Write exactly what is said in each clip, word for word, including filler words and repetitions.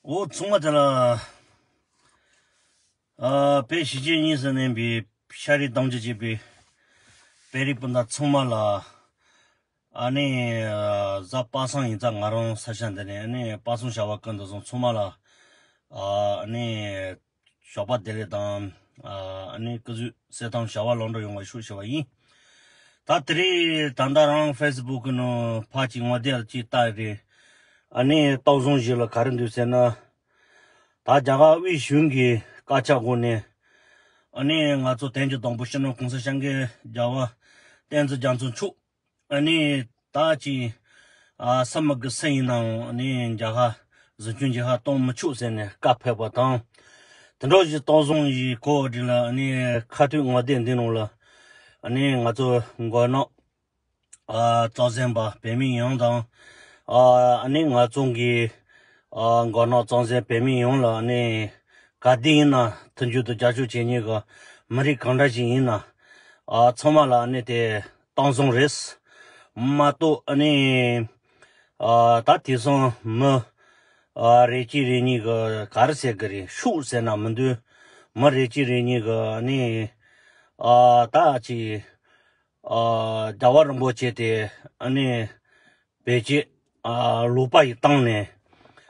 འོ་ཚང་མ་དེ་ལ། ཨ་དཔལ་གཞིས་བྱེས་གཉིས་སུ་གནས་པའི་ཤ་རིགས་གདངས་ཅན་བཅས་པའི་དཔལ་རིགས་སྤུན་ཟླ་ཚང་མ་ལ། ཨ་ནི་གཟའ་པ་སངས་ཡིན་ཙང་ང་རང་ས་ཆ་འདི་ནས་ཨ་ནི་པ་སངས་བྱ་བ་ཀུན་ཏུ་བཟང་ཚང་མ་ལ། ཨ་ནི་ཞོགས་པ་བདེ་ལེགས་དང་། ཨ་ནི་སྐུ་གཟུགས་གསལ་ཐང་བྱ་བ་ལམ་འགྲོ་ཡོང་བའི་ཤོག་ཞུ་བ་ཡིན། ད་དེ་རིང་ད་ལྟ་རང་ཕེ་སི་བུག་གི་ནང་ཕར་གཅིག་ངོ་དེབ་གཅིག་བལྟས་རེད། ཨ་ནི་རྟོག་བཟང་ཞིག་ལ་ག་རེ་འདུག་ཟེར་ན། ད་རྒྱ་གར་དབུས་གཞུང་གི་བཀའ་ཁྱབ་སྒོ་ནས། ཨ་ནི་ང་ཚོ་དོན་གྱི་བདག་པོ་སྤྱི་ནོར་༸གོང་ས་༸སྐྱབས་མགོན་རྒྱལ་བ་བསྟན་འཛིན་རྒྱ་མཚོ་མཆོག་ཨ་ནི་ད་ཅི་ཨ་ས་མ་གི་སུ་ཡིན་ནའང་ཨ་ནི་རྒྱ་གར་གཟིམ་ཆུང་རྒྱ་གར་གཏོང་མི་ཆོག་ཟེར་ནས་བཀའ་ཕེབས་པ་དང་། དེ་འདྲ་ཞིག་རྟོག་བཟང་ཞིག་གོ་བ་འདི་ལ་ཨ་ནི་ཁ་ཐུག་ངོ་དེབ་འདི་ནང་ལ་ཨ་ནི་ང་ཚོ་མགོ་ནག་ཨ་གཙོ་འཛིན་པ་བོད་མི་ཡོངས་དང་། ཨ་ནི་ང་ཚོ་གི་ཨ་མགོ་ནག་གཙོ་འཛིན་བོད་མི་ཡོངས་ལ་ཨ་ནི་ག་དུས་ཡིན་ན་མཐུན་འགྱུར་དང་རྒྱབ་སྐྱོར་བྱེད་མཁན་གྱི་མི་རིགས་གང་འདྲ་ཞིག་ཡིན་ན། ཨ་ཚང་མ་ལ་ཨ་ནི་དེ་གཏོང་བཟང་རེད། མ་གཏོགས་ཨ་ནི་ཨ་ད་དེང་སང་མི་ཨ་རེ་གཅིག་རེ་གཉིས་ཀྱི་ག་རེ་ཟེར་གི་རེད། ཤུགས་ཟེར་ན་མི་འདུག་མི་རེ་གཅིག་རེ་གཉིས་ཀྱི་ཨ་ནི་ཨ་ད་ཅིག་ཨ་རྒྱལ་བ་རིན་པོ་ཆེ་དེ་ཨ་ནི་བེད་སྤྱད་ཨ་ལོག་པ་ཡི་བཏང་ནས་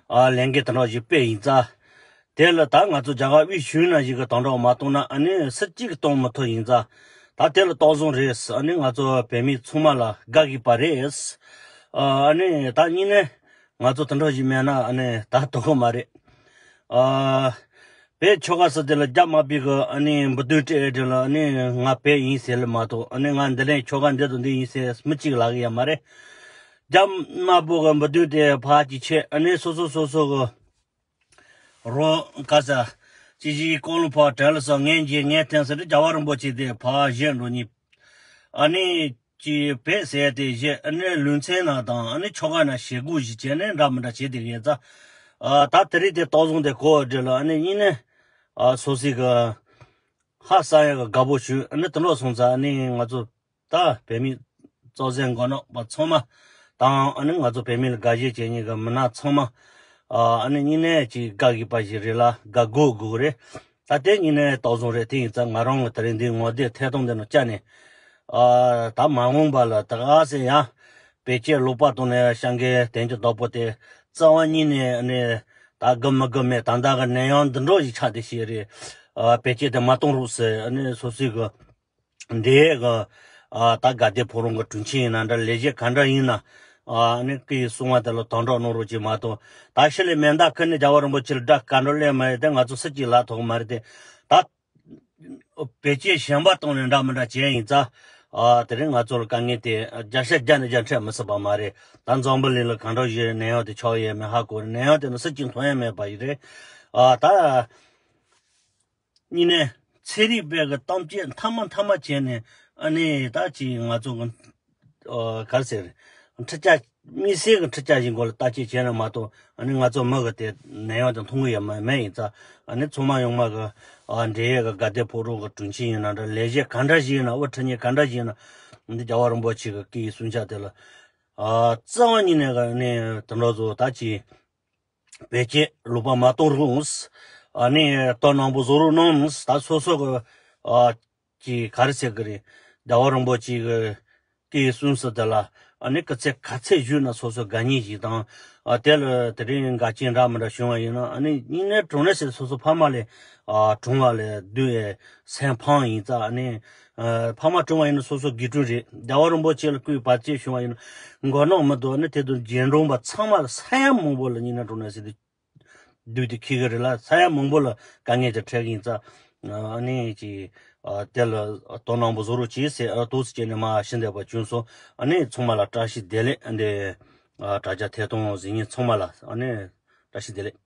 ཨ་ལས་འགན་དེ་འདྲ་ཞིག་སྤེལ་ཡིན་ཙང་། དེ་ལ་ད་ང་ཚོ་རྒྱ་གར་དབུས་གཞུང་ནང་ཞིག་གི་དམ་དྲག་མ་གཏོང་ན་ཨ་ནི་སུ་གཅིག་གིས་གཏོང་མི་ཐུབ་ཡིན་ཙང་། ད་དེ་ལ་གཏོང་བཟང་རེད། ཨ་ནི་ང་ཚོ་བོད་མི་ཚང་མ་ལ་དགའ་གི་པ་རེད། ཨ་ནི་ད་གཉིས་ནས་ང་ཚོ་དེ་འདྲ་ཞིག་མེད་ན་ཨ་ནི་ད་དོ་གི་མ་རེད། ཨ། བོད་ཆོལ་ཁ་གསུམ་དེ་ལ་རྒྱ་དམར་པོའི་གི་ཨ་ནི་འབུ་སྡུག་སྤྲད་དེ་ལ་ཨ་ནི་ང་བོད་ཡིན་ཟེར་ལ་མ་གཏོགས། ཨ་ནི་ང་འདི་ནས་ཆོལ་ཁ་འདི་དང་འདི་ཡིན་ཟེར་མི་གཅིག་ལབ་གི་ཡོད་མ་རེད། རྒྱ་དམར་པོ་གི་འབུ་སྡུག་དེ་ཕར་གཅིག་བྱས། ཨ་ནི་སོ་སོ་སོ་སོ་གི་རོ་ག་ས་ཅི་ཞིག་ཀོང་ལོ་ཕར་དྲན་ལ་ས་ངན་གྱིས་ངན་ཐེན་ཟེར་ཏེ་རྒྱལ་བ་རིན་པོ་ཆེ་དེ་ཕར་བཞེངས་འགྲོ་ནི། ཨ་ནི་ཅི་བེད་ཟེར་དེ་བཞེས། ཨ་ནི་ལུང་ཚན་ན་དང་ཨ་ནི་ཆོལ་ཁ་ན་ཞེ་དགུ་ཞིག་བྱས་ནས་འདྲ་མི་འདྲ་བྱེད་དེ་གི་ཡོད་ཙང་། ཨ་ད་དེ་རིང་དེ་རྟོག་བཟང་དེ་གོ་བ་འདྲི་ལ་ཨ་ནི་གཉིས་ནས་ཨ་སོ་སི་གི་ཧ་ས་ཡ་གི་དགའ་པོ་བྱུང་། ཨ་ནི་དེ་འདྲ་སོང་ཙང་ཨ་ནི་ང་ཚོ་ད་བོད་མི་གཙོ་འཛིན་མགོ་ནག་པ་ཚང་མ་དང་ཨ་ནི་ང་ཚོ་བོད་མི་ལ་དགའ་ཞེན་བྱེད་མཁན་གི་མི་སྣ་ཚང་མ་ཨ་ནི་གཉིས་ནས་ཅིག་དགའ་གི་པ་ཞིག་རེད་ལ་དགའ་དགོས་དགོས་རེད། ད་དེ་གཉིས་ནས་རྟོག་བཟང་རེད། དེ་ཡིན་ཙང་ང་རང་གི་དེ་རིང་འདི་ངོ་དེབ་ཐད་གཏོང་འདི་ནང་བཅར་ནས་ཨ་ད་མ་འོངས་པ་ལ་ད་ག་ཟེ་ཡང་བེད་སྤྱད་ལོག་པ་བཏང་ནས་ཡང་བཤད་མཁན་དོན་གྱི་བདག་པོ་དེ་རྩ་བ་ཉིད་ནས་ཨ་ནི་ད་དགའ་མི་དགའ་མེད། ད་ལྟ་གི་ནད་ཡམས་འདི་འདྲ་ཞིག་ཆགས་བསྡད་ཤེས་རེད། ཨ་བེད་སྤྱད་དེ་མ་གཏོང་རོགས་ཟེར། ཨ་ནི་སོ་སོའི་གི་འདི་གི་ཨ་ད་དགའ་བདེ་ཕོ་བྲང་གི་དྲུང་ཆེ་ཡིན་ན་འདྲ། ལས་བྱེད་ག་འདྲ་ཡིན་ན་ཨ་ནི་སྐུ་ཡི་གསུང་བ་དེ་ལ་དོ་འགྲོ་གནང་རོགས་ཅིག་མ་གཏོགས། ད་ཕྱི་ལས་མེ་མདའ་ཁུར་ནས་རྒྱལ་བ་རིན་པོ་ཆེ་ལ་སྐྲག་ག་འདྲ་སླེབས་མ་ཡོང་དེ་ང་ཚོ་སུ་གཅིག་ལབ་ཐུབ་མ་རེད་དེ། ད་བེད་སྤྱད་གཞན་པ་བཏང་ནས་འདྲ་མི་འདྲ་བྱས་ཡིན་ཙང་། ཨ་དེ་རིང་ང་ཚོ་ལ་དཀའ་ངལ་དེ་བརྒྱ་ཆ་བརྒྱ་ནས་བརྒྱ་འཕྲད་མི་སྲིད་པ་མ་རེད། ད་འཛམ་བུ་གླིང་ལ་ག་འདྲ་ཞིག་ནད་ཡམས་དེ་ཆགས་ཡོད་མེད་ཧ་གོ་རེད། ནད་ཡམས་དེ་ནི་སུ་གཅིག་མཐོང་ཡ་མེད་པ་ཞིག་རེད། ཨ་ད། གཉིས་ནས་ཚན་རིག་པས་གི་གཏམ་བཅད་མཐའ་མ་མཐའ་མ་བྱས་ནས་ཨ་ནི་ད་ཅིག་ང་ཚོ་གི་ཨ་ག་རེ་ཟེར། འཕྲུལ་ཆས་དམིགས་བསལ་གི་འཕྲུལ་ཆས་ཞིག་མགོ་ལ་བརྟག་དཔྱད་བྱས་ན་མ་གཏོགས་ཨ་ནི་ང་ཚོ་མི་གི་དེ་ནད་ཡམས་དེ་མཐོང་གི་ཡོད་མ་མེད་ཡིན་ཙང་། ཨ་ནི་ཚང་མ་ཡོང་མ་གི་ཨ་འབྲེལ་ཡོད་གི་དགའ་བདེ་ཕོ་བྲང་གི་དྲུང་ཆེ་ཡིན་ན་འདྲ། ལས་བྱེད་ག་འདྲ་ཞིག་ཡིན་ན། དབུ་ཁྲིད་མཁན་ག་འདྲ་ཞིག་ཡིན་ན། འདི་རྒྱལ་བ་རིན་པོ་ཆེ་གི་སྐུ་ཡི་གསུང་བཤད་དེ་ལ་ཨ་རྩ་བ་ཉིད་ནས་གི་ཨ་ནི་དེ་འདྲ་བཟོ་ད་ཅིག་བེད་སྤྱད་ལོག་པ་མ་གཏོང་རོགས། ཨ་ནི་དོ་སྣང་པོ་བཟོ་རོགས་གནང་། ད་སོ་སོ་གི་ཨ་ཅིག་ག་རེ་ཟེར་གི་རེད། རྒྱལ་བ་རིན་པོ་ཆེ་གི་སྐུའི་གསུང་ཚུལ་དེ་ལ་ཨ་ནི་སྐུ་ཚེ་ག་ཚད་བཞུགས་ན་སོ་སོ་དགའ་ཉེ་ཞིག་དང་། ཨ་དེ་ལ་དེ་རིང་འགལ་རྐྱེན་འདྲ་མི་འདྲ་བྱུང་བ་ཡིན་ན་ཨ་ནི་གཉིས་ནས་གྲོངས་ནས་ཟེར་སོ་སོ་ཕ་མ་ལས་ཨ་གྲོངས་བ་ལས་བསྡུས་སེམས་ཕམ་ཡིན་ཙང་། ཨ་ནི་ཨ་ཕ་མ་གྲོངས་པ་ཡིན་ན་སོ་སོ་དགེ་ཕྲུག་རེད། རྒྱལ་བ་རིན་པོ་ཆེ་ལ་སྐུའི་བར་ཆད་བྱུང་བ་ཡིན་ན་མགོ་ནག་མི་འདུག་ཨ་ནི་དེ་དང་རྗེས་འབྲང་པ་ཚང་མ་ལ་ས་ཡ་མང་པོ་ལ་གཉིས་ནས་གྲོངས་ནས་ཟེར་དུས་དུས་དེ་ཁེལ་གི་རེད་ལ། ས་ཡ་མང་པོ་ལ་དཀའ་ངལ་དེ་འཕྲད་གི་ཡིན་ཙང་། ཨ་ནི་ཅིག་ཨ་དེ་ལ་དོ་སྣང་པོ་བཟོ་རོགས་གྱིས་ཟེར་ཨ་ཏོག་ཙམ་བྱས་ནས་མར་ཞུ་འདོད་པ་བྱུང་སོང་། ཨ་ནི་ཚང་མ་ལ་བཀྲ་ཤིས་བདེ་ལེགས། ཨ་འདི་ཨ་དྲ་རྒྱ་ཐད་གཏོང་གཟིགས་མཁན་ཚང་མ་ལ་ཨ་ནི་བཀྲ་ཤིས་བདེ་ལེགས།